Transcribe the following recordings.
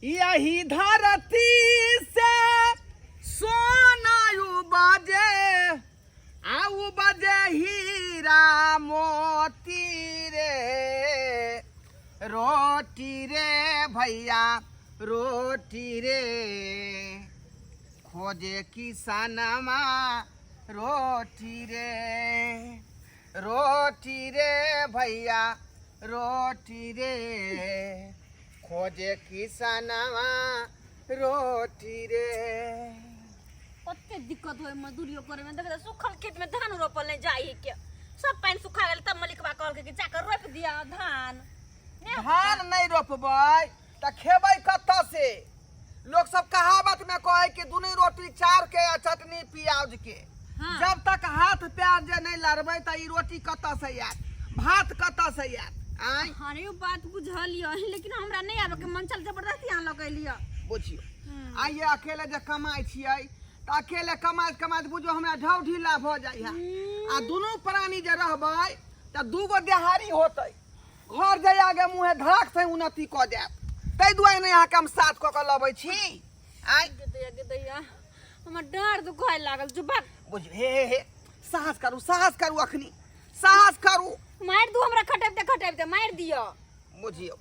यही धरती से सोना उपजे आ उपजे हीरा मोती रे, रोटी रे भैया रोटी रे, खोजे किसानमा रोटी रे, रोटी रे भैया रोटी रे, खोजे किसानवा रोटी रे। कते दिक्कत होय मजदूरियो करे में, देख सुखल खेत में धान रोपल नहीं जाई है के, सब पानी सुखा गेल तब मलिकवा कहलकै कि जाकर रोप दिया धान। धान नहीं रोपबै त खेबै कतऽ से? लोग सब कहावत में कहे कि दुनी रोटी चार के आ चटनी प्याज के। हाँ। जब तक हाथ प्याज जे नहीं लड़बै त ई रोटी कतऽ से आयत, भात कतऽ से आयत? आँय? हाँ रे, बात बुझल यऽ, लेकिन हमरा नहीं आबे के मन छल, जबरदस्ती अहाँ लऽ के एलियै। बुझियौ, आइए अकेले जे कमाइ छियै तऽ अकेले कमाइत कमाइत बुझियौ हमरा ढौ ढीला भऽ जाइ है, आ दुनू प्राणी जे रहबै तऽ दूगो देहारी होतै, घर जाय आगे मुँहे धड़क से उन्नति कऽ जायत, ताहि दुआरे नहि अहाँके हम साथ कऽ के लबै छी। आँय? गे दैया, गे दैया, हमर डाँड़ दुखाय लागल जुबा। बुझियौ, हे हे हे, साहस करू, साहस करू, अखनी साहस करू। मारि दू हमरा, खटेबते खटेबते मारि दिअ। बुझियौ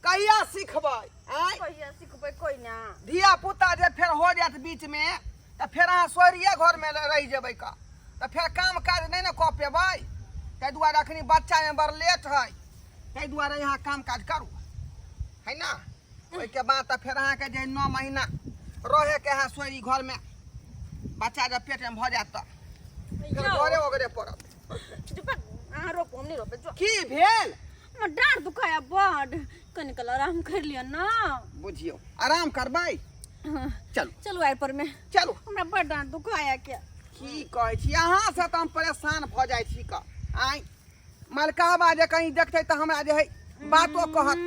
कहिया सिखबै? आँय? कहिया सिखबै कोइ ना। धिया पुता जे फेर हो जायत बीच में तऽ फेर अहाँ सोहरिये घर में रहि जेबै का, तऽ फेर काम काज नहि ने कऽ पेबै, ताहि दुआरे अखनी बच्चा में बड़ लेट है, ताहि दुआरे यहाँ काम काज करू है ना। ओहिके बाद तऽ फेर अहाँके जे 9 महीना रहे के है सोहरी घर में, बच्चा जब पेट में भऽ जायत तऽ फेर घरे ओगरे पड़त। अहाँ रोपू, हम नहि रोपै। की भेल? हमर डाँड़ दुखाया बड, कनि काल आराम कर लिअ ना। बुझियौ आराम करबै? हाँ। चलू। चलू आइ पर में। चलू। हमरा बड डाँड़ दुखाया के। की कहै छी अहाँ से तऽ हम परेशान भऽ जाइ छी क। आँय मलकाबा जे कहीं देखतै तऽ हमरा जे है बातो कहत।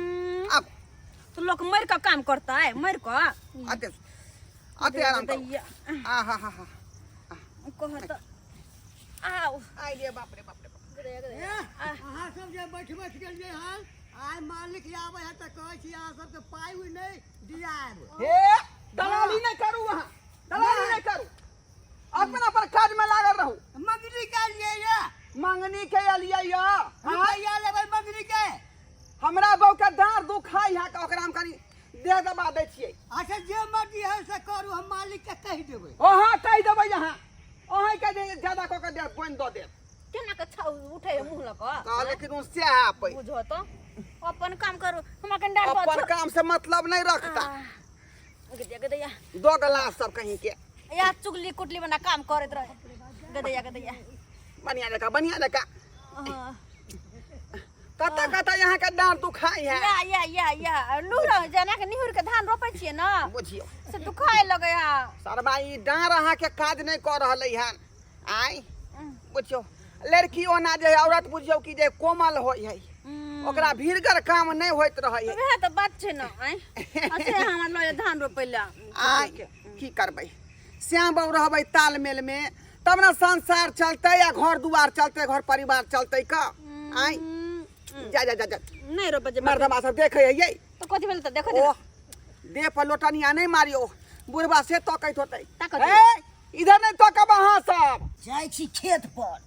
आब तो लोग मर के काम करता है, मर के। अते अते आराम करू। आ हा हा हा। कहत आओ। आइ रे बाप रे बाप रे बाप। अहाँ सब जे बैठ बैठ गेलियै हन, आइ मालिक आबै है तऽ कहै छी अहाँ सबके पाइ उइ नहि दियाएब। हे दलाली नहि करू, अहाँ दलाली नहि करू, अपन अपन काज में लागल रहू। मंगनी के लिए ये? मंगनी के लिए ये। रुपैया लेबै मंगनी के? हमरा बहू के डाँड़ दुखाइ है तऽ ओकरा हम कनी देह दबा दै छियै। अच्छा जे मर्जी है से करू, हम मालिक के कहि देबै। अहाँ कहि देबै, अहाँ अहाँके जे ज्यादा कऽ के देब बोनि दऽ देब। केना के छाउ उठे है मुँह लऽ कऽ? कहले कि तुम से है पे। बुझो तो अपन काम करू, हमरा कनी डाँड़ अपन काम से मतलब नहीं रखता। गदैया गदैया। दो गलास सब कहीं के। या चुगली कुटली बना काम करैत रहे। गदैया गदैया। बढ़िया जका, बढ़िया जका। हाँ। कतऽ कतऽ यहाँ के डाँड़ दुखाइ है? या या या या लूर जना के निहुर के धान रोपै छियै ना, बुझियौ से दुखाय लगै है। सरबा ई डाँड़ अहाँ के काज नहीं कऽ रहलै हन। आँय बुझियौ लड़की ओना जे औरत बुझियौ कि जे कोमल होइ है, ओकरा भीड़गर काम नहीं होइत रहै है। वएह तऽ बात छै ना। आँय अच्छा हमरा लऽ धान रोपै लए। आँय की करबै, श्याम बाबू रहबै तालमेल में तब ने संसार चलतै आ घर दुआर चलतै, घर परिवार चलतै का। आँय जा जा जा जा। नहीं रोपै जे मर्दमा सब देखै है ये। तऽ कथी भेल तऽ देखो। ओ देह पर लोटनिया नहीं मारियो, बुढ़बा से तकैत होतै। ताकत। ए इधर नहीं तकब अहाँ सब। जाइ छी खेत पर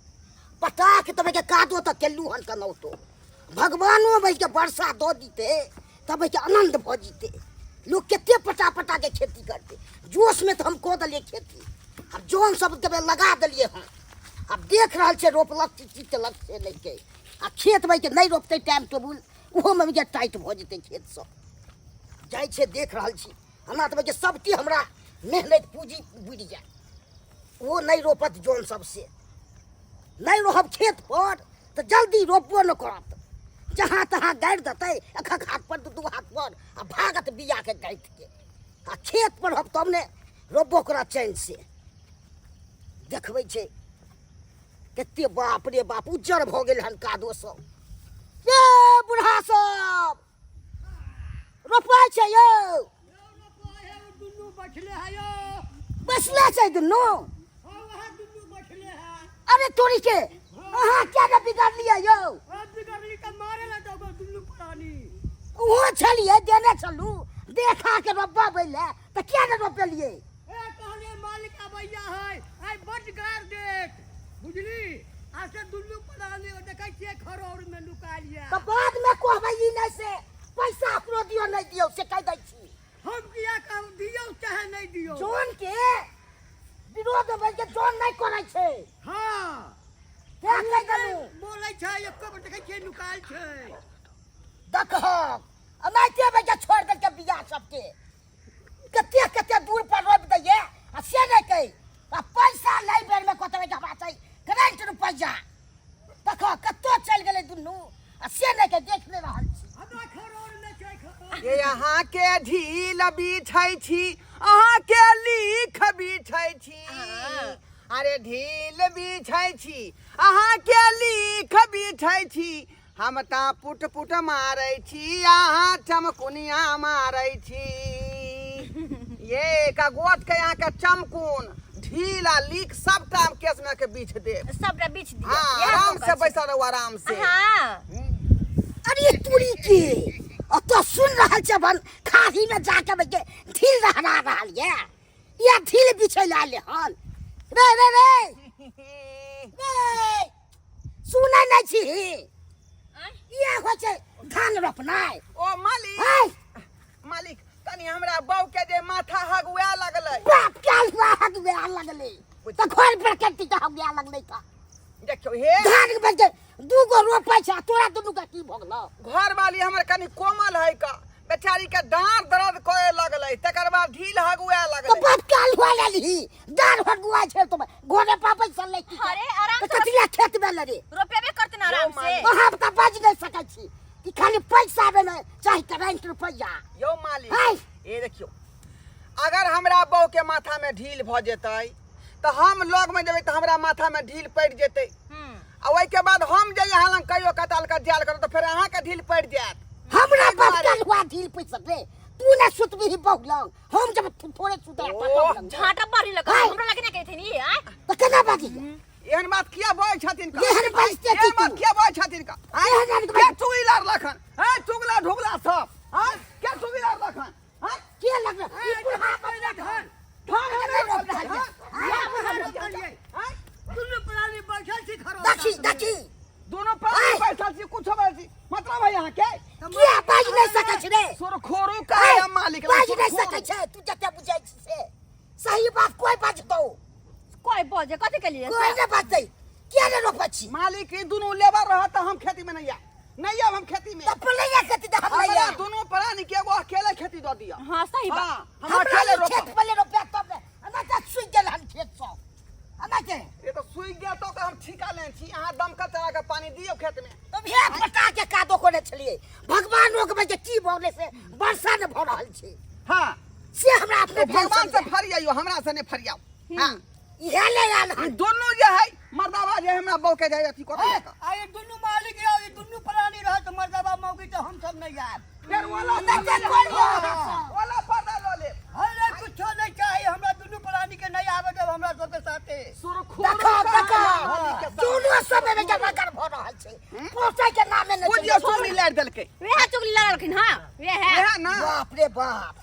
पटा के तब के कादो तऽ केलू हन कनौतो, भगवानो भाई के वर्षा दऽ दीते तब के आनंद भऽ जीते। लोग कते पटा पटा के खेती करते, जोश में तऽ हम कऽ देलियै खेती, आब जौन सब के लगा देलियै हन, आब देख रहल छै रोपलक की की केलक से नहि के, आ खेत भाई के नहीं रोपते टाइम टेबुल ओहोमे के टाइट भऽ जेतै खेत सब। जाइ छै देख रहल छी हमरा तऽ भाई सबटी हमरा मेहनत पूंजी बुड़ि जाय, ओ नहीं रोपत जौन सबसे, नहीं रहब खेत पर तऽ जल्दी रोपबो नहि करत, जहाँ तहाँ गाड़ि देतै एक एक हाथ पर दू दू हाथ पर आ भागत बिया के गाँठि के, आ खेत पर रहब तब ने रोपबो करत चैन से। देखबै छै कते बाप रे बाप उज्जर भऽ गेल हन कादो सब। ये बूढ़ा सब रोपाइ छै यौ? दुनू बैठले है यौ। बैसले छै दुनू? हाँ, वएह दुनू बैठले है। अरे तोरी के अहाँ क्या ने बिगड़लियै यौ? बिगड़ली तऽ मारे ला दगो दुनू प्राणी। ओहो छलियै देने छलू, देखा के रोपबै ले तऽ किया ने रोपलियै? ए कहलियै मालिक अबैया है, आइ बड्ड गार देत, बुझली? आ से दुनू प्राणी देखै छियै खरौर में नुकायल यऽ। तऽ बाद में कहबै ई नहि से पैसा अपनो दियौ नहि दियौ से कहि दै छी। हम किया कहब दियौ चाहे नहि दियौ? जौन के विरोध होइ के जौन नहि करै छै। हँ। तें कहि देलहुँ। बोलै छै एको बेर देखै छियै नुकायल छै। देखहक एनाहिते बजे छोड़ि देलकै बिया सबके, कते कते दूर पर रोपि दैये आ से नहि कहि आ पैसा लै बेरमे कहतै जे हमरा चाही करेंट रुपैआ। देखऽ कतौ चलि गेलै दुनू आ से नहि कहि देख नहि रहल छी। हमरा खरौर मे छै खरौर। ये अहाँ के ढील बिछै छी, अहाँ के लीख बिछै छी, अरे ढील बिछै छी, अहाँ के लीख बिछै छी, हम तऽ पुट पुट मारै छी, अहाँ चमकुनिया मारै छी। ये का गोट के यहाँ के चमकुन ढील आ लीक सबटा हम केस में के बीछ देब। सबटा बीछ दिअ। हाँ, इएह आराम मौका से छै। बैसल रहू आराम से। हाँ। अरे तुरी के अतऽ सुन रहल छै अपन खाही में जाके बैठ ढील रहरा रहल ये, या ढील बिछै ला ले हन। रे रे रे रे सुनै नहि छी? इएह होइ छै धान रोपनाइ। ओ मालिक, है मालिक कनि हमरा बहू के जे माथा हगुआ लगलै। बाप के हगुआ हगुआ लगलै तऽ घर पर कत्ती के हगुआ लगलै तऽ देखियौ हे धान के बच्चे दू गो रोपै छै आ तोरा दुनू के की भऽ गेलौ? घर वाली हमर कनि कोमल है का, बेचारी के डाँड़ दर्द करे लगलै, तकर बाद ढील हगुआ तऽ लगलै। बाप के हलुआ लेलही, डाँड़ हगुआ छै तो घरे पर बैसल लै की? अरे आराम तऽ से कथी लए खेत में ले रे? रोपेबे करते ना आराम से। अहाँ तऽ बाजि नहि सकै छी कि खाली पैसा आबे ने चाही करेंट रुपैआ। यौ मालिक, है ए देखियौ अगर हमरा बहू के माथा में ढील भऽ जेतै तऽ हम लग में जेबै तऽ हमरा माथा में ढील पड़ि जेतै, आ ओहिके बाद हम जे यहाँ लग कहियो कताल के जायल करब तऽ फेर अहाँके ढील पड़ि जायत। हमरा ताहि बाप दुआरे। के हलुआ ढील पड़ि सकलै? तू ने सुतबिही बहू लग, हम जब थोड़े सुतै ओह, झाटा बारी लगा है। हमरा लगे ना कहथिन ई आय। तऽ केना बाजी? एहन बात किया बजै छथिन का? एहन बाजते छी एहन बात तू। किया बजै छथिन का? एहन बात के चुगली लड़लखन? हैं चुगला ढुगला सब, हैं के चुगली लड़लखन? हैं के लगल ई बुढ़ा पहिले धान धान नहि नहि रोपि रहल हैं? छै। रोपलियै। हैं? दुनू प्राणी बैठल छी खरौर देखी कात मे। देखी दोनों प्राणी है। बैठल छी, कुछो बैठल छी, मतलब है यहाँ के किया बाजि नहि सकै छी रे? सुरखोरू का है मालिक लग, बाजि नहि सुरखोरू। सकै छै तू जते बुझै छी से सही बात कोइ बाजतौ? कोई बजे कथी के लिए? कोइ नहि बाजतै। किया नहि रोपै छी? मालिक ई दुनू लेबर रहत तऽ हम खेती में नहीं आयब, नहीं आयब हम खेती में। तऽ पलैया खेती तऽ हम नहि हमरा आयब। दुनू प्राणी के एगो अकेले खेती दऽ दिअ। हाँ सही बात। हाँ, हम हमरा अकेले ई रोपब। खेत पहिले रोपे तब ने, एना तऽ सुखि गेल हन खेत सब एना के। ये तो सूखि गेल तो हम ठीका लेने छी, अहाँ दमकल चला के पानी दियौ खेत में। तब हे पटा के कादो कोने छलियै, भगवान रोकबै जे की भऽ गेलै से वर्षा नहि भऽ रहल छै। हाँ से हमरा अपने तो भगवान टेंशन से फरियाइयो, हमरा से नहीं फरियाओ। हाँ इहे ले आयल हन दुनू जे है मर्दाबा जे हमरा बहू के जाय अथी करै ए, आ ई दुनू मालिक यौ, ई दुनू प्राणी रहत मर्दाबा मौगी तऽ हम सब नहि आयब। फेर ओला नहि तऽ कोइ नहि आयब। ओला पर्दा लऽ लेब। अरे कुछो नहीं चाहिए, हमरा दुनू प्राणी के नहीं आवे देब हमरा सबके साथे। सुरखोरू देखो का देखो है मालिक के साथ। दुनू समय में जमा कर भऽ रहल छै, पोसै के नामे नहि बुझियौ छै। चुगली लारि देलकै। वएह चुगली लड़लखिन। हाँ वएह। वएह ना। बाप रे बाप।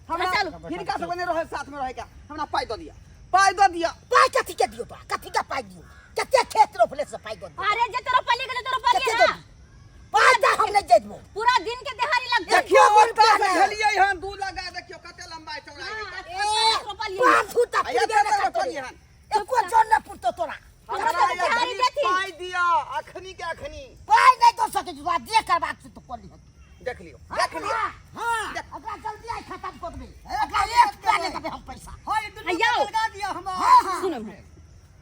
हमरा चलू। हिनका सबके नहि रहै साथ में रहै के, हमरा पाइ दऽ दिअ, पाइ दऽ दिअ। पाइ कथी के दियौ तोरा? कथी के पाइ दियौ? कते खेत रोपले से पाइ दऽ दियौ? अरे जे तोरा पली गेलै तोरा पली कते ना। दऽ दियौ पाइ? तऽ हम नहि देबौ। पूरा दिन के देहारी लगतै। देखियौ एको ओतऽ रुपया से नहि। झेलियै हन दू लगा, देखियौ कते लम्बाई चौड़ाई है। ए, रोपलियै। पाँच फुट आ पुरबे एते नहि तक करतौ रोपलियै रे। हन। एको जन नहि पुरतौ तोरा। हमरा देहारी अखनी देथिन। पाइ दिअ, अखनी के अखनी। पाइ नहि दऽ सकै छी तोरा, जे करबाक छै तो कऽ लिहऽ। देख लियौ, देख लियौ। हाँ एकरा जल्दी आइ खतम कऽ देबै, एकरा एक रुपया नहि देबै हम पैसा। हाँ ई दुनू यौ। के लगा दिअ हमरा। हाँ हाँ। सुन एम्हर।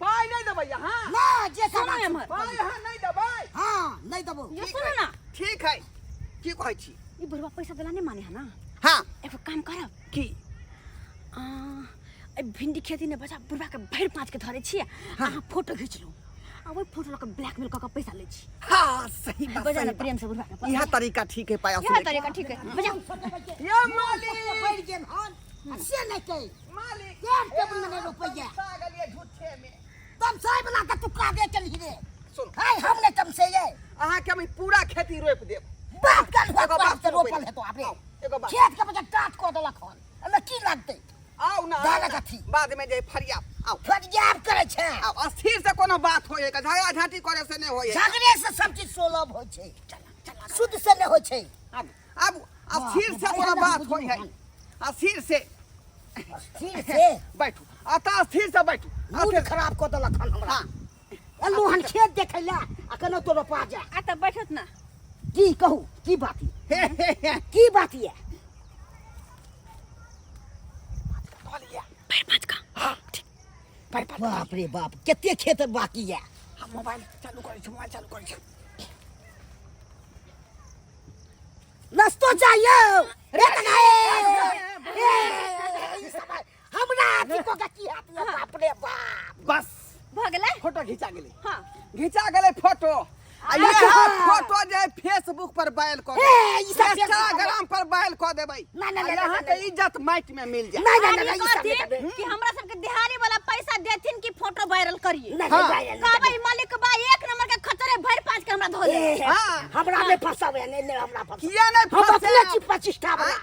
पाइ नहि देबै अहाँ? ना जे सुनू करबाक छै। एम्हर। पाइ अहाँ नहि देबै? हाँ नहि देबौ। यो सुनू ना। ठीक है, की कहै छी? ई बुढ़वा पैसा देला नहीं माने है ना। हाँ। एगो काम करब। की? आ, ए भिंडी खेती ने बचा बुढ़वा के भरि पाँच के धरे छी, अहाँ फोटो घीच लू आ ओहि फोटो लऽ के ब्लैकमेल कऽ के पैसा लै छी। हाँ सही बात, बजा सही ना बात। प्रेम से बुढ़वा के। यह तरीका ठीक है पाया यह सुने के। तरीका ठीक है, बजा। ये मालिक बढ़ि गेल हन आ से नहि कहि मालिक डेढ़ टेबुल में नहि रोपैया। तमसा गेलियै झूठे में। तमसाइ बला तऽ तू कादे चलही रे। सुन। हाय हम नहि तमसेयै। अहाँके हम ई पूरा खेती रोपि देब। बाप के एगो बाप बात से सुनू रोपल पहिले। हेतौ आबे। एगो बात खेत के बच्चा टाट कऽ देलक हन एहिमे की लगतै आउ ना दालक अथी। बाद में जे फरिया आउ फरियाब करै छै आउ अस्थिर से कोनो बात होय है झगड़ा झांटी करे से नहीं होय है झगड़े से सब चीज सुलभ होइ छै शुद्ध से नहि होइ छै आब आब अस्थिर से कोनो बात होय है अस्थिर से स्थिर से बैठू अतः अस्थिर से बैठू मूड अस्थिर खराब कऽ देलक हन हमरा हाँ एलहुँ हन खेत देखै लए आ केना तो रोपा जा आ तऽ बैठत ना की कहू की बात ये हे हे हे की बात ये पैर पाँच का पर पर बाप रे बाप कते खेत बाकी ये हम मोबाइल चालू करै छी मोबाइल चालू करै छी नाश्तो चाहिए रे तका ए ए, ई सब हमरा अथी को के की हाथ ये बाप रे बाप बस भऽ गेलै फोटो घिचा गेलै हाँ घिचा गेलै फोटो आ ये अच्छा। फोटो जे फेसबुक पर वायरल कऽ ए, ई सब फेसबुक पर- इंस्टाग्राम पर वायरल कऽ देबै ना, ना, ना, आ ना, यहाँ ना, के इज्जत माटि में मिल जाए नहीं नहीं आब नहीं ई ई सब नहीं कहथिन करबै। कि हमरा सबके दिहाड़ी वाला पैसा देथिन कि फोटो वायरल करिए नहीं हाँ। नहीं वायरल नहीं कहबै करबै। मालिक बा एक नंबर के खचरे भरि पाँच के हमरा धो दे ए, हाँ। हमरा नहीं फंसावे नहीं नहीं हमरा फंसावे किया नहीं हम अपने फंसायब? छी प्रतिष्ठा वाला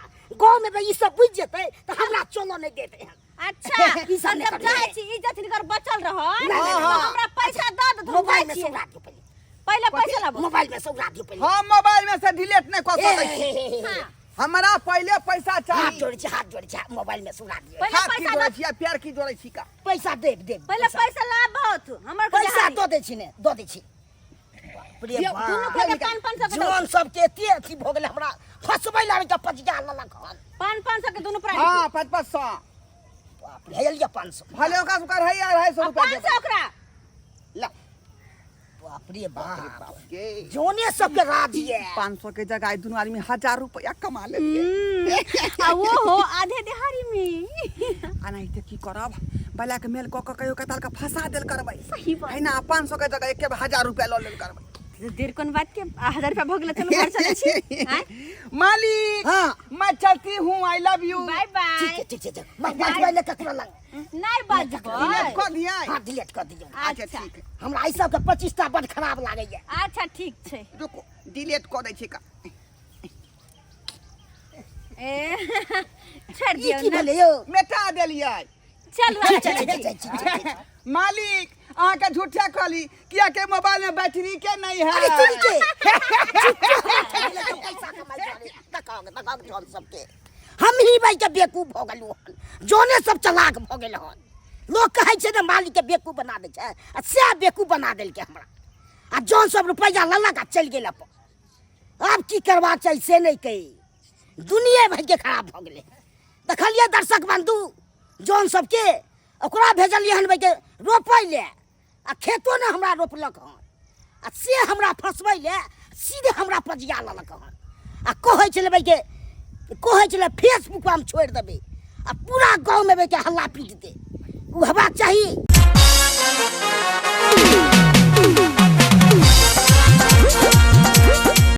गाँव में ई सब बुझ जेतै तऽ हमरा चलो नहीं देते हन अच्छा ई सब हम नहि जब करबै। चाहै छी इज्जत हिनकर बचल रहत नहीं, नहीं, तऽ नहीं। हमरा पैसा दऽ दे हम मोबाइल जाइ में छियै सौरा दियौ पहिले पहिले पैसा लाबो मोबाइल में सौरा दियौ पहिले हम मोबाइल में से डिलीट नहीं कऽ ए, सकै छी हे, हे, हे, हे। हाँ हमरा पहिले पैसा हाथ चाही जोड़ै छी हाथ जोड़ै छी मोबाइल में सौरा दियौ पहिले हाथ की पैसा जोड़ै दऽ छी आ पैर की जोड़ै छी का पैसा देब देब पहिले पैसा लाबत हमर के पैसा दिहाड़ी। दऽ दै छी ने दऽ दै छी बाप रे दियौ, बाप। दुनू के पाँच पाँच सौ के दऽ। जौन सबके एते अथी भऽ गेलै हमरा फसबै लागे के पचिया लेलक हन पाँच पाँच सौ के दुनू प्राणी हाँ पाँच पाँच सौ बाप रे हे लिअ 500 भले ओकरा सबके 250 आ रुपया पाँच देबै सौ ओकरा ला बाप रे बाप के जोने सबके राज ये 500 के जगह आई दुनू आदमी 1000 रुपया कमा लेलियै आ वो हो आधे दिहाड़ी में अनाहिते की करब बला के मेल कऽ कऽ कहियो कताल के फंसा देल करबै सही बात। है ना 500 के जगह एके 1000 रुपया लऽ लेल करबै देर कोन बात के 1000 रुपया भऽ गेलै चलू घर चलै छी आँय? मालिक हाँ। मैं चलती हूँ I love you bye bye ठीक छै ठीक छै ठीक छै बजबै ने ककरो लग नहि बजबै डिलीट कऽ दियै हाँ डिलीट कऽ दियौ अच्छा अच्छा। ठीक है हमरा एहि सबके 25 टा बड खराब लागैया अच्छा ठीक छै रुको डिलीट कऽ दै छी का ए छोड़ि ई दियौ की ने भेलै यौ मेटा देलियै चलू ठीक आब छै चलै ठीक छी छै ठीक छै, ठीक छै मालिक अहाँके झूठे कहली किया के मोबाइल में बैटरी के नहीं है अरे तुरी के पैसा कमाइ दुआरे देखाओ देखाओ जौन सबके हम ही भाई के बेवकूफ भऽ गेलहुँ हन जौने सब चलाक भऽ गेल हन लोक कहै छै ने मालिक के बेवकूफ बना दै छै आ सएह बेवकूफ बना देलकै हमरा आ जौन सब रुपैआ लेलक आ चलि गेल अपन आब की करबाक चाही से नहि कही दुनिये भरिके खराब भऽ गेलै देखलियै दर्शक बन्धु जौन सबके ओकरा भेजलियै हन भाइके रोपै लए आ खेतो ने हमरा रोपलक हन आ से हमरा फसबै लए सीधे हमरा पजिया लेलक हन आ कहै छलै भाइके कहै छलै फेसबुक हम छोड़ि देबै आ पूरा गाँवमे भाइके हल्ला पीट दे ओ हेबाक चाही।